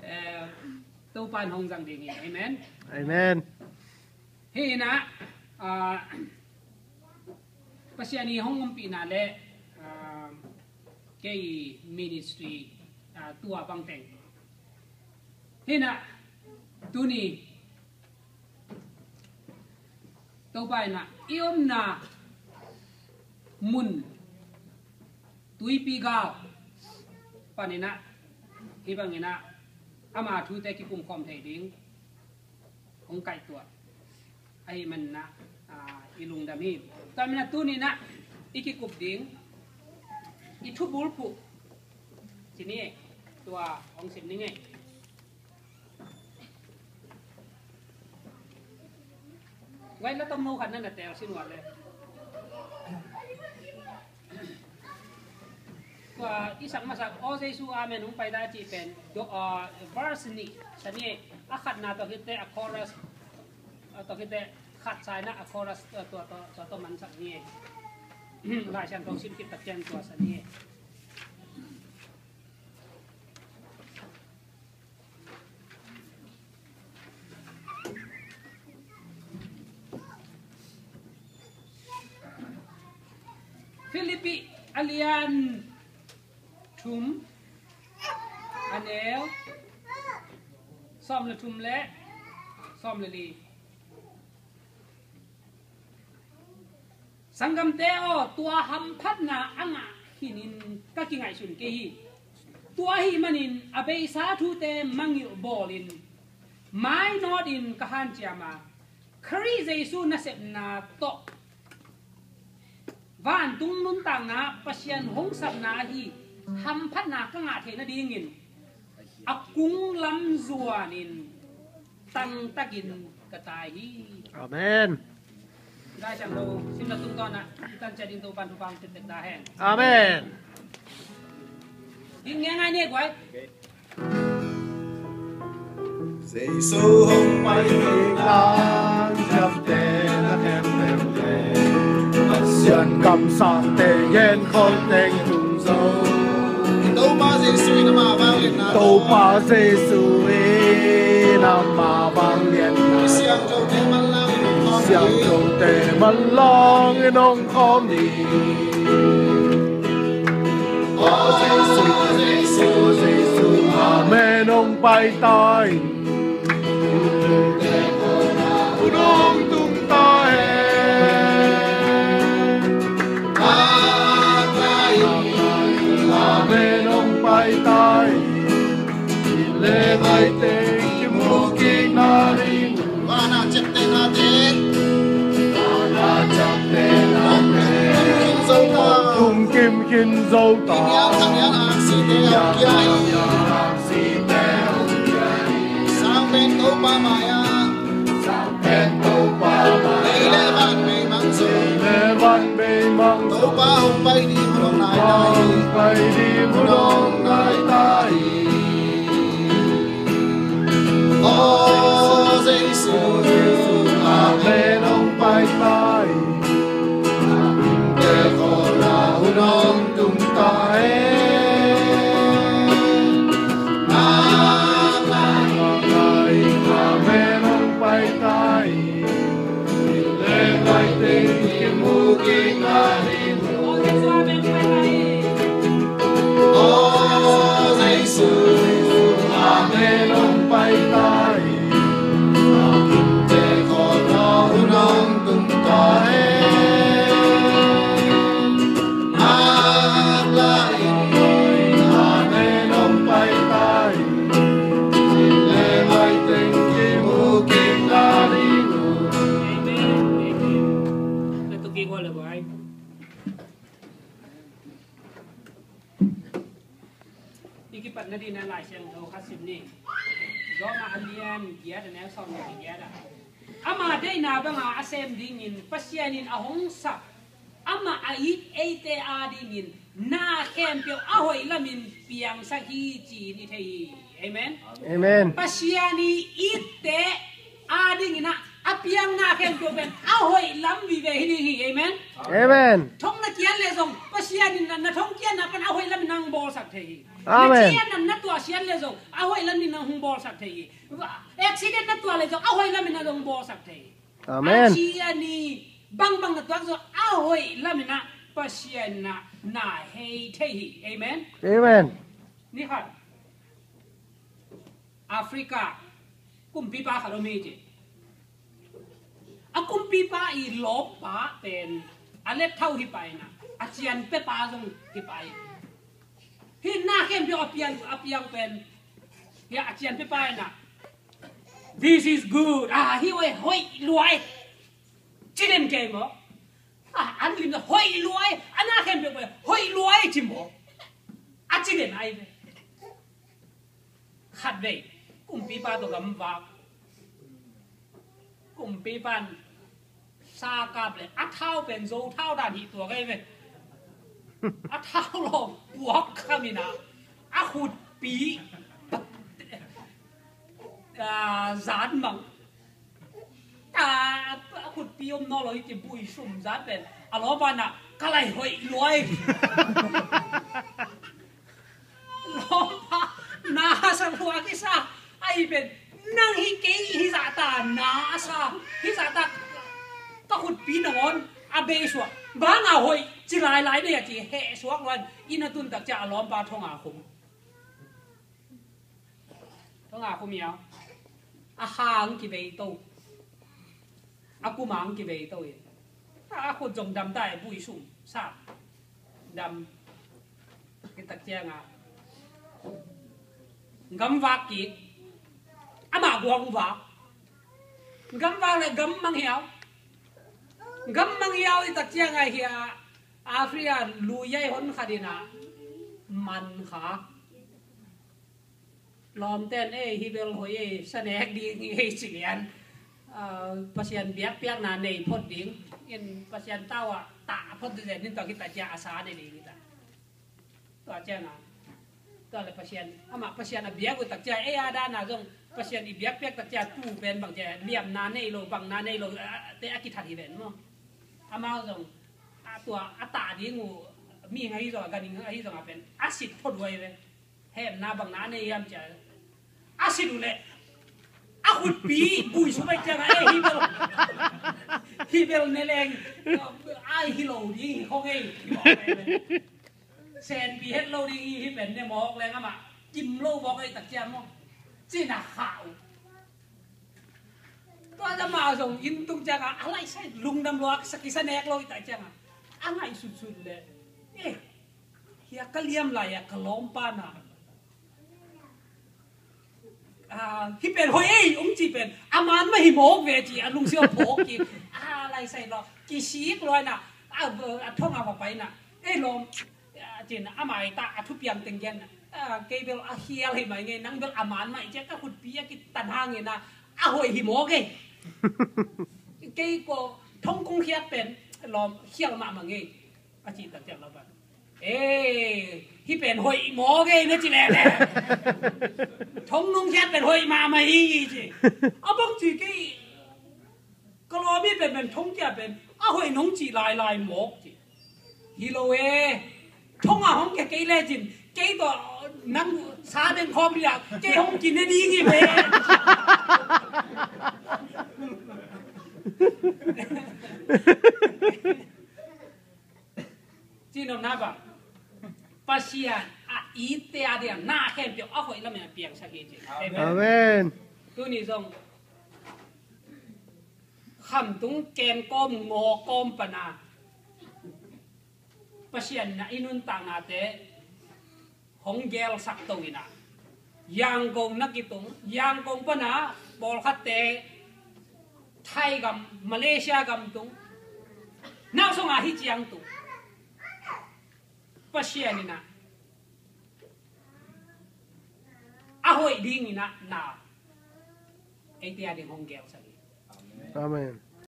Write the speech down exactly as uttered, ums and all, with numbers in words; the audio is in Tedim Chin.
Eh, Topa in hong zang ding hi. Amen. Amen. Hi inah, ah, Pasian i hong umpihna le, ah, kei ministry, ah, tua bang teng. Hi inah, tuni Topa inah i omna mun tuipi gal paninah, hih banginah ama thute kikum khawm thei ding hong kaihtuah ahih maninah, ah, i lungdam hi. Tua maninah tuninah i kikup ding i thubulphuh ci ni, tua hong sim ni ngei. Guai, la tomno khat na na teel sin ua le. Tua i sak masak, "O Jesu, amen, hong pai ta," cih pen, do, ah, verse nih sa ni. A khatna tawh khitteh a chorus, ah, tawh khitteh khat sa inah a chorus, ah, tua, tua, tua tawh mansak ni. Lai Siangtho sim khit tak ciang tua sa ni. Filipi a lian thum, a neu sawm le thum le sawm le li. Sanggamte aw, tua hamphatna a ngah khinin ka kingaihsun kei hi. Tua ahih manin a beisa thute mangngilh bawlin, mainawtin ka hanciam a, Khrih Jesu nasepna tawh vantung nuntakna Pasian hong sapna ahi hamphatna ka ngah theih nadingin a kung lam zuanin tangtakin ka tai hi. Amen. Lai Siangtho simna tungtawn ah i tan ciat ding Topa'n thupha hong pia tek ta hen. Amen. Ding ngai ngai ne guai. Jesu hong pai hi nang, ciamtehna khempeuh le Pasian kamsangte genkholh teng tung zo. Topa Jesu in amah vangliatna, Topa Jesu in amah vangliatna, Siangthote manlang in hong khawm hi. Siangthote manlang in hong khawm hi. O Jesu, Jesu, Jesu, amen, hong pai ta in. Hun hong tung ta hen. Amen, hong pai ta in. Inn le vai teng kimu kik nading. Van a ciaptehnate, van a ciaptehnate, tung kim zo ta, tung kim khin zo ta. Inn hial, khang hial, aksite hong kia hi. Sangpen Topa mai-ah, sangpen Topa mai-ah, lei le van beimang zo, lei le van beimang zo. Topa hong pai ding hun hong nai ta hi. Topa hong pai ding hun hong nai ta hi. O Jesu, Jesu, amen, hong pai ta hi. Te khawlna hun hong tung ta hen. Amen, amen, hong pai ta hi. Inn le vai teng kimu kik nading. O Jesu, amen, hong pai ta hi. O Jesu, amen, hong pai ta hi. Te khawlna hun hong tung ta hen. Amen, amen, hong pai ta hi. Inn le vai teng kimu kik nading. Amen. Amen. I kipatna dingin Lai Siangtho khat sim ni. Roma a lian giat, a neu sawm le giat ah, ama deihna banga a sem dingin Pasian in a hong sak, amah a it eite adingin na khempeuh a hoih lamin piangsak hi, ci-in i thei hi. Amen. Amen. Pasian i itte adingin ah A piang na khempeuh pen a hoih lam vive hi ding hi. Amen. Amen. Thong na kiat le zong Pasian in na, na thong kiatna pan a hoih lam in nang bawlsak thei hi. Amen. Na cian na, na tuah siat le zong a hoih lam in nang hong bawlsak thei hi. Accident na tuah le zong a hoih lam in nang hong bawlsak thei hi. Amen. A cian i bangbang na tuak zong a hoih lam in ah Pasian na, na hei thei hi. Amen. Amen. Ni khat Africa kumpipa khat om hi ci. A kumpipa i lawmpa pen a let thau hi pai na, a cian pepa zong hi pai. Hi na khempeuh a piang, a piang pen hi a cian pepa hi na. This is good. Ah, hi hoih, hoih luai. Ci den kei maw. Ah, an lim na hoih luai. A na khempeuh pen hoih luai ci maw. A ci den ai ve. Khatvei kumpipa tawh gamvak. Kumpipa in sa kap le a thau pen Zo thau dan hi tuak ei ve. A thau lawng puak khamin a, a khutpi a, zat mang. A, a khutpi om nawn lo hi ci, buisum zat pen a lawmpa na ka lai hoih luai. Lawmpa na sa lua kisa. Ahi pen nang hi kei hi zahta na a sa, hi zahta ka khutpi nangawn a bei suak. Banga hoih ci lailai nei a ci heh suak luan. Inn a tun tak cia a lawmpa thonga khum. Thonga khum ia a hang kivei to. A kumang kivei to in a khut zong dam ta e, buisum sa dam. Kitak cianga gamvak kik. Amah guang vak. Gamvak le gam mang hiau. Gam mang hiau i tak cianga hia Africa lui ai hon khat ina man kha. Lawmten ei hi bel hoih ei, sa nek ding ei ci lian. Ah, Pasian biakpiakna nei phot ding in Pasian tau ah tah phot ding zen in tua khit tak cia a sa nei ding hi ta. Tua ciang a tua le Pasian amah Pasian a biak uh tak cia ei a dana zong Pasian i biakpiak tak cia tu pen bang cia liamna nei lo, bangna nei lo, ah, te a kithat hi ven maw. Amau zong a tua a tah ding uh mi ngai zong a ganing ahi zong a pen a sit phot uh ai ve. Hemna bang na nei hiam cia a sit uh leh a khutpi buisum ai ciang a, eh, hi bel, hi bel ne leng ai hi lo ding hi khong ei. Senpi het lo ding hi, hi pen ne mawk leng amah kim lo mawk ei tak cia maw. Cina khah uh. Tua zama zong inn tung ciang a, a lai sai lungdam lo a, sa kisa nek lo i tak ciang a, a ngaihsutsut leh, eh, hia ka liam lai a ka lawmpa na, ah, hi pen hoih ei ung ci pen a man mah hi mawk ve ci a lungsiam phawk ki. A lai sai lo kisik lo na, a, a thong a va pai na, ei lawm, ah, cin a mai ta a thupiang teng gen na, ah, kei bel a hial hi mai ngei, nang bel a man mah i cia ka khutpi a kitan hangin a, a hoih hi mawk ei. Kei ko thong kong khiat pen lawm hial mahmah ngei. A ci tak ciang lo ban. Eh, hi pen hoih mawk ei na ci lele. Thong nung khiat pen hoih mahmah hi ci. A bang ci kei ka lawm hi pen pen thong kia pen a hoih nong ci lailai mawk ci. Hi lo e. Thong a hong kia kei le cin kei tawh nang sa deng khawm ria kei hong kine ding hi ve. Ci nopna bang Pasian a itte a dia na khempeuh a hoih lamin a piangsak hi ci. Amen. Tuni zong khamtung ken kawm ngaw kawm pana Pasian na i nuntaknate hong gelsak to ina. Yangon na kitung, Yangon pana pawlkhatte Thai gam, Malaysia gam tung, nausonga hi ciang tung. Pasian ina a hoih ding ina na eite a ding hong gelsak hi. Amen.